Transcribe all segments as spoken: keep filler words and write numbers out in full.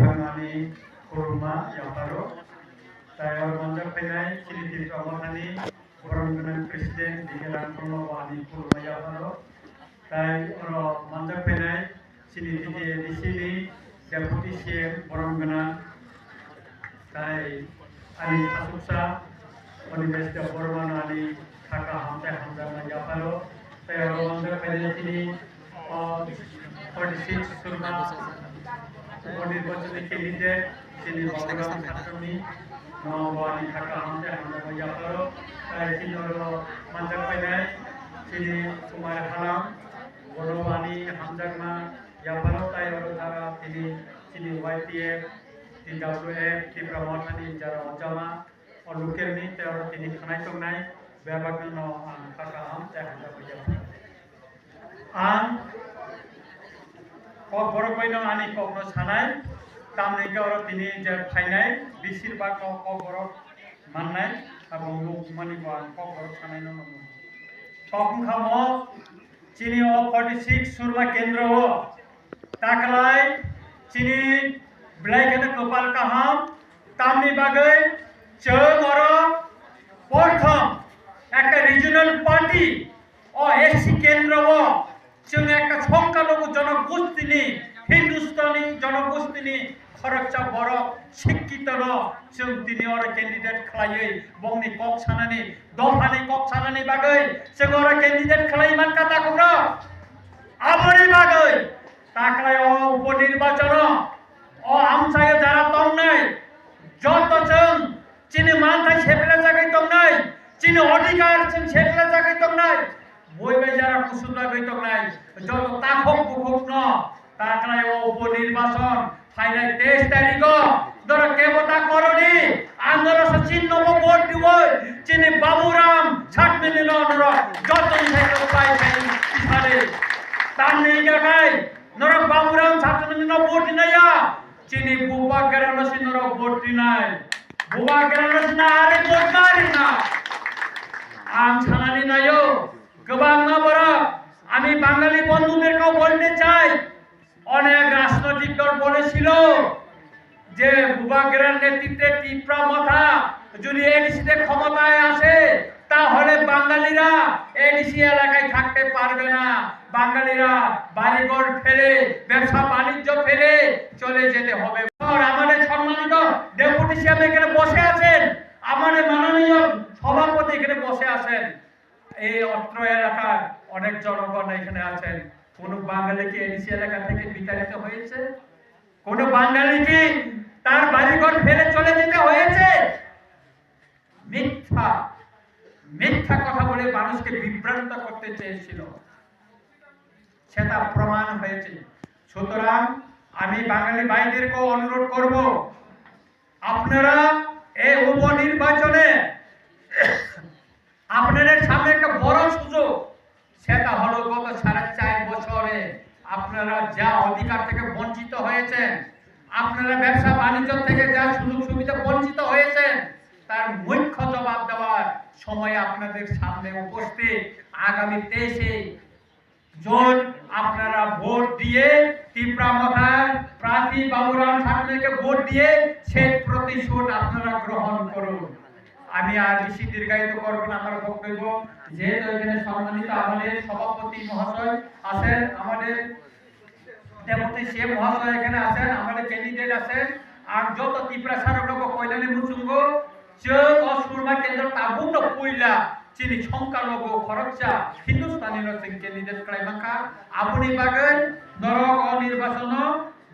Ani khulumma yapharo. Tai oro manjak phainai chini Tipra Mothani borom gwnang President D K Rangkhol no ani khulumma yapharo. Tai oro manjak phainai chini T T A D C ni Deputy C M borom gwnang. Tai ani khasuksa Animesh Debbarma no ani kha kaham tei hamjakma yapharo. Tai oro manjak phainai chini, o, forty six Surma Uponirbachani candidate chini Baburam Chattopadhyay no bo ani kha kaham tei hamjakma yapharo. Tai chini oro manjak phainai chini Kumar Halam, bono ani hamjakma yapharo. Tai oro jaga tini chini Y T F, T W F, Tipra Mothani jara ojama, o local ni tei oro tini khanai tongnai bebak no ang kha kaham tei hamjakma yapharo. Ang kok borok bai no ani kok no sanai, tamni hwnkhe oro tini je phainai besir bak no kok borok mannai, abo muk mani bo ang kok borok sanai no nukgo. Kok wngkha mo chini o forty six Surma kendro o taklai chini belai kheno kwpal kaham, tamni bagwi chwng oro porthom ekta regional party o S C kendro o chwng ekta songkha logu jonogostini, Hindustani jonogostini khoroksa borok sikkito no chwng tini oro candidate khlaiwi bongni kok sanani, dophani kok sanani bagwi chwng oro candidate khlai mankha takhukno. Aboni bagwi taklai o uponirbachono o amchaio jara tongnai joto chwng chini manthai seplejagwi tongnai, chini odhikar chwng seplejagwi tongnai, boi bai jara kusubjagwi tongnai joto takhuk bukhukno taklai o uponirbason phainai teis tarikh o norok kebo ta koroni, ang norok se chin nobo vote diwi chini Baburam Chatmani no norok jotoni sai kwplai sai tisari. Tamni hwnkhe kai norok Baburam Chatmani no vote dinaya, chini Bubagra no si norok vote dinai. Bubagra no si na are vote ma rina. Ang sanani nayo, kwbangma borok, আমি বাঙালি বন্ধুদেরকেও বলতে চাই, অনেক রাজনৈতিক দল বলেছিল যে বুবাগ্রার নেতৃত্বে তিপ্রা মথা যদি এডিসিতে ক্ষমতায় আসে, তাহলে বাঙালিরা এডিসি এলাকায় থাকতে পারবে না। বাঙালিরা বাড়িঘর ফেলে, ব্যবসা বাণিজ্য ফেলে চলে যেতে হবে। আর আমাদের সম্মানিত ডেপুটি সিএম এখানে বসে আছেন, আমাদের মাননীয় সভাপতি এখানে বসে আছেন। এই অত্র এলাকার অনেক জনগণ এখানে আছেন। কোনো বাঙালি কি এডিসি এলাকা থেকে বিতাড়িত হয়েছে? কোনো বাঙালি কি তার বাড়িঘর ফেলে চলে যেতে হয়েছে? মিথ্যা, মিথ্যা কথা বলে মানুষকে বিভ্রান্ত করতে চেয়েছিল, সেটা প্রমাণ হয়েছে। সুতরাং আমি বাঙালি ভাইদেরকেও অনুরোধ করব, আপনারা এই উপনির্বাচনে আপনাদের সামনে একটা বড় সুযোগ, সেটা হলো গত সাড়ে চার বছরে আপনারা যা অধিকার থেকে বঞ্চিত হয়েছেন, আপনারা ব্যবসা বাণিজ্য থেকে যা সুযোগ সুবিধা বঞ্চিত হয়েছেন, তার মুখ্য জবাব দেওয়ার সময় আপনাদের সামনে উপস্থিত। আগামী তেইশে জুন আপনারা ভোট দিয়ে তিপ্রা মথার প্রার্থী বাবুরাম ঠাকুরকে ভোট দিয়ে সেই প্রতিশোধ আপনারা গ্রহণ করুন। আমি আর বেশি দীর্ঘায়িত করব না আমার বক্তব্য, যেহেতু এখানে সম্মানিত আমাদের সভাপতি মহাশয় আছেন, আমাদের ডেপুটি সিএম মহাশয় এখানে আছেন, আমাদের ক্যান্ডিডেট আছেন, আর যত তিপ্রা সারক কল্যাণী মুচুঙ্গ, chwng o Surma kendro tabukno puila chini songkha logo khoroksa Hindustani no chwng candidate khlai mankha. Aboni bagwi norok o nirbachon o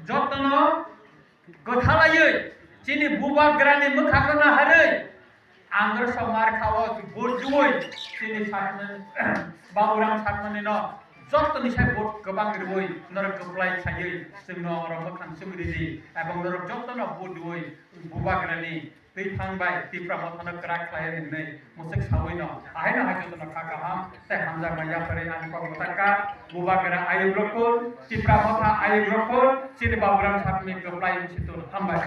jotono kwthalaiwi chini bubagrani mwkhang no naharwi Androso Markha o vote rwwi chini Satmani, Baburam Satmani no jotoni sai vote kwbang rwwi norok kwplai khaiwi chwngno oro mwkhang chwng ridi ebong norok jotono vote rwwi bubagrani twi thang bai Tipra Mothano kwrak khlai rwwi hwnwi mwswk sawi no ahai no hai jotono kha kaham tei hamjakma yapharwi ani kok mwthakha. Bubagra ayuk rokun, Tipra Motha ayuk rokun, chini Baburam Satmani kwplai wngsi tun. Hambai.